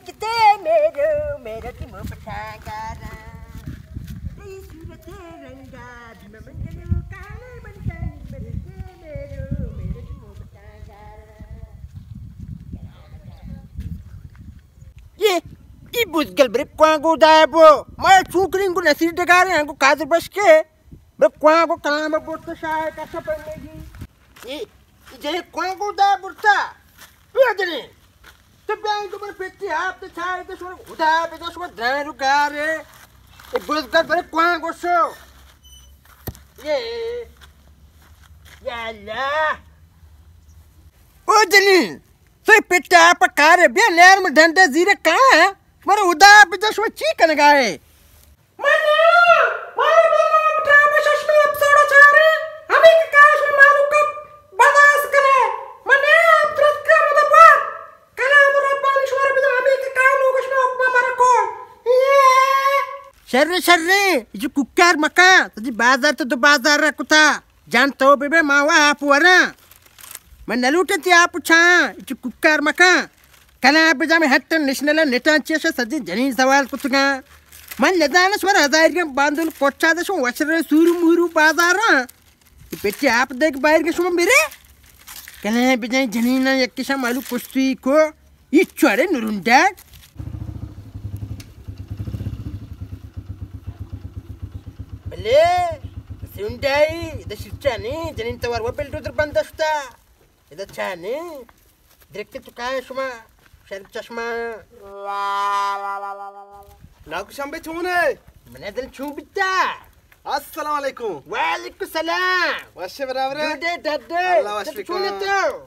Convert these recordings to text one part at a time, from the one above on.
کتے میرو میرو تی مو پٹا گارا، تی صورت رنگا بھیم منگلو کالے بنتا، میرو میرو میرو تی مو پٹا گارا. یہ، یہ بزگل برے کوانگو دائے بو. ما چون کریں گو نصیر ڈگارے ہیں گو قادر بشکے. برے کوانگو کلام بوت شاہ کسا پڑنے گی. یہ، یہ جنے کوانگو دائے برتا. تو جنے. تو بیان کو برے پتی آپ تو چاہے تو شما خدا پہ تو شما درائیں رو گارے. یہ بزگل برے کوانگو شو. یہ، یا اللہ. او جنین، سوئی پٹ آپ کارے بیا نیر میں ڈنڈے زیرے کہاں؟ مر ادا پہ جشو چی کنگائے؟ من مارا بولو ڈرامہ شش میں ایپیسوڈ چارے، ہمیں کہ کاش میں مارو کب برداشت کرے. من آپ درست کر مدد بار. کلام ربانی شمار بدم ہمیں کہ کانو گش میں حکم مارا کون. شر شر، جو ککار مکان، تجی بازار تو دو بازار رکھتا. جان تو بہ بے ما وا آپ وراں. من نہ لوٹاں تئی آپ چاں، چو کوکار مکاں. کلاں بجا میں ہٹ نیشنل نیٹاں چیش سجی جنین سوال کتگاں. من نزاناں شمار ہزاریاں باندول کوٹا دشوں وشر سورو مورو بازاراں. پچے آپ دیکھ باہر کے شما میرے. کلاں بجا جنین یکشا مالو کشتی کو. ای چوڑے نرونڈگ. بلے، سونڈائی، ادا شیرچانی، جنین توار و بلڈوزر بندشتا. ادا چانی، درکت تو کائے شما، شر چشما. ناکو شمبے چونے؟ من دل چون بیتا. السلام علیکم. وعلیکم السلام. وشے برابرے؟ گڈے ڈڈے. اللہ وش چت بکن. چونے تو؟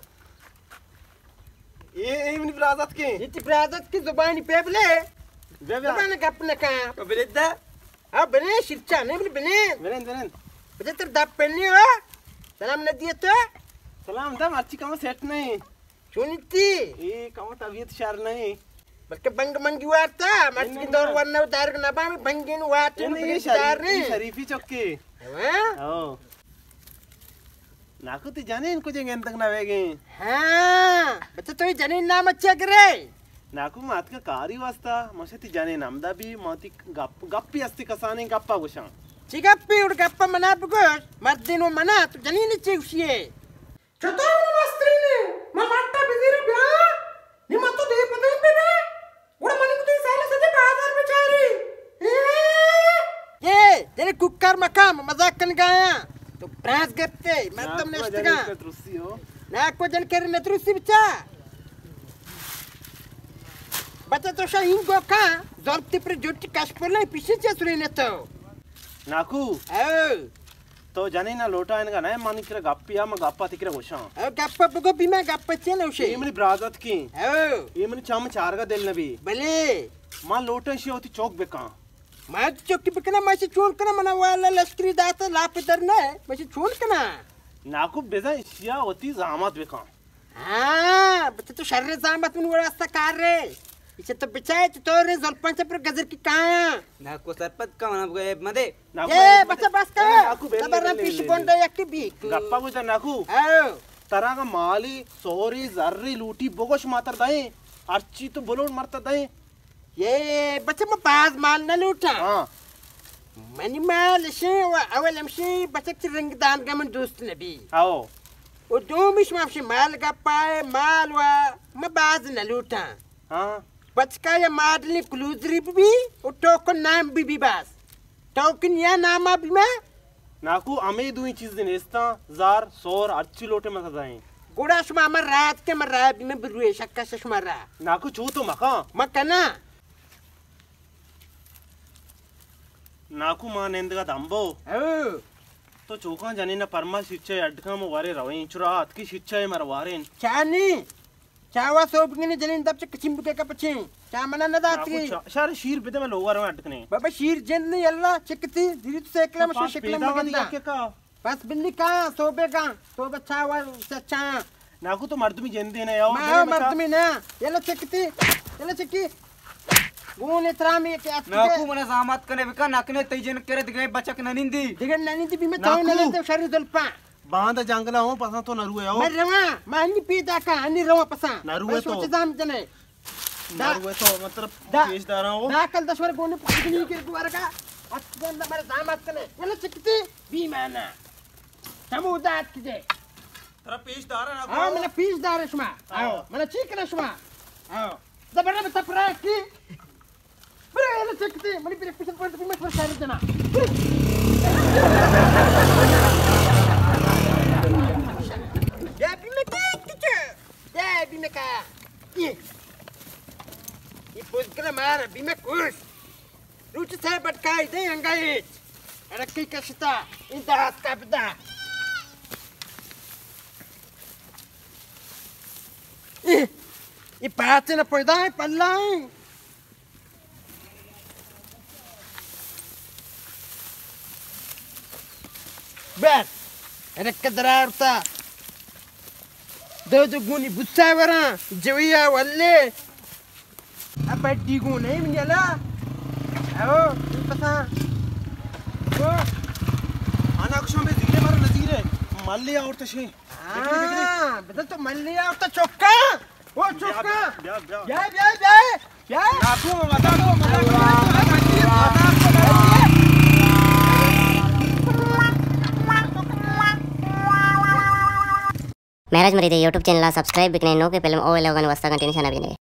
اے، اے منی برازاتکیں. اے تئی برازاتکیں زبانی پہ بلے. بیا، بیا. زبان گپ نکا. او بلے دا. او بلے شیرچا نے بلے بلے. بلے، بلے. بلے تر دپ پنی ہو. سلام ندیے تو. سلام دا مرچی کم سیٹ نہیں. چونی تی؟ اے کم طبیعت شر نہیں. بلکہ بنگ منگی وارتا، مرچی دور ورنہ دارگ نبا میں بنگین وارتا. نہیں، نہیں، شریفی، شریفی چکے. ہاں؟ او. ناکو تئی جنین کجیں گندگ نہ ویگیں؟ ہاں، بچہ تو جنین نام اچھا کرے. ناکو ما اتکا کاری واسطہ، ماشا تئی جنین ہمدا بی، ما تئی گپ، گپی استی کسانیں گپا گوشاں. چی گپی؟ اڑ گپا منا بگوش، مردین و منا، تو جنین چی گوشیے؟ چطور من مسترین؟ ما مٹا بزیر بیا، نی ما تو دے پدے پہ بے. گڑا من کو تئی سال سجے بازار بچاری. اے، تیرے کوکار مقام مذاق کنگایا. تو برانز گپتے، مردم نشتگا. ناکو جن کر نترسی بچا. بچا تو شاہ اینگو کا، زورتی پر جوٹی کش پر لے پیشی چے سرے نتو. ناکو. او. تو جنین ءَ لوٹائینگ ءَ نہ ئے، من کرا گپے ءَ، من گپ ءَ تئی کرا گوشاں. او گپ ءَ بگو، بی من گپ ءَ چے نہ گوشے. اے منی برازاتکیں. او. اے منی چم چارگ ءَ دل نہ بی. بلے. من لوٹاں ایشی ءَ وتی چک بکاں. من چکی بکناں، من ایشی چون کناں، من والا لشکری دات لاپ در نہ، من ایشی چون کناں. ناکو بزاں ایشی ءَ وتی زامات بکاں. ہاں، بچہ تو شر زامت من وڑا استا کار رے. ایشی تو بچائے تو تو رے زلپان چہ پر گزر کی کایا. ناکو سرپد کا منا بگا ایب مدے. ناکو اے ایب بچہ مدے. بس کا. ناکو بیل، تبرم بیل، پیش بیل، بونڈا بیل. یک بیک. گپا گوشتا ناکو. او. ترا کا مالی، سوری، زری، لوٹی بگوش ماتر دائیں. ہرچی تو بلوڑ مرتا دائیں. اے بچہ ما باز مال نہ لوٹاں. ہاں. منی مال اشیں و اول ہمشیں بچک چہ رنگ دانگا من دوست نبی. او. و دومی شما ہمشیں مال گپائے، مال و ما باز نہ لوٹاں. ہاں. بچکا یا ماڈلیں کلوزری بی بی و ٹوکن نام بی بی باز. ٹوکن یا ناما بی ما. ناکو ہمے دوئیں چیز نیستاں، زار، سور، ہرچی لوٹے من سزائیں. گڑا شما ہمے رات کے من راہ بی من بروے شکا شما راہ. ناکو چو تو مکاں. من کناں. ناکو ما نندگا دمبو. او. تو چوکاں جنین پرما شیرچہ اڈ کن، مو وارے رویں، چرا اتکی شیرچہ مر وارین. چانی. چاوا سوبگین جنین دپ چہ کچین بکے کا پچین. چا منا نہ داتی. ناکو چا-، شار شیر بدے من لوگا رو اڈ کنے. بابا شیر جند نہیں اللہ چکتی، دیری تو سیکلا مشو شکلا پیدا مگندا. دیا کے کا؟ بس بلی کا، سوبے کا، سوبے چاوا چچا. ناکو تو مردمی جندے نہ یاو، ما مردمی نہ. یلا چکتی، یلا چکی. گون احترامی کہ اتکے. ناکو منا زامات کنے بکا، نکنے تئی جن کرے دگہ بچک ننندی. دگہ ننندی بی میں تو ناکو. ننندی شر زلپا. باند جنگلا ہوں پسا تو نروے او. میں رواں، میں انی پیدا کا، انی رواں پسا. نروے تو. چیزام جنے. دا۔ مارو تو مطلب دا۔ پیش داراں ہو۔ دا کل دشور گونی پکنی کے دوارگا۔ ات کن مر دامات کنے۔ یلا چکتی۔ بیمانا۔ چمو دات کجے۔ ترا پیش دارا نا ہاں، کو۔ منا پیش دار شما۔ ہاں۔ آؤ، منا چی کنا شما؟ آؤ۔ دا بڑا بتا پرا کی۔ برے، یلا چکتے، منی بریک پیشن پوائنٹ بھی میں تھوڑا شاعر جنا۔ برے۔ یا بھی میں کیا کچھ؟ یا بھی میں کیا؟ یہ۔ یہ پوز کر مار، بھی میں خوش۔ روچ سے بٹکائی دے انگا ہیچ۔ رکی کشتا، این داس کا بدا۔ یہ، یہ پاتے نہ پیدا ہے، پلا ہے۔ بس، رکھ درارتا۔ دو دو گونی بوسا وراں، جویا ولے۔ اب بیٹی گون ہے منی اللہ۔ او، پسا۔ او۔ انا کشم بے زیرے مارو نزیرے۔ ملے اور تشے۔ ہاں، بدا تو ملے اور تو چوکا۔ او چوکا۔ بیا، بیا، بیا۔ بیا، بیا، بیا۔ بیا۔ ناتو، مزہ تو، مزہ تو۔ مہراج مرید ءِ یوٹیوب چینل ءَ سبسکرائب بکنے، نوکیں فلم او ویلاگانی واسطہ گھنٹی نشان ءَ بجنے۔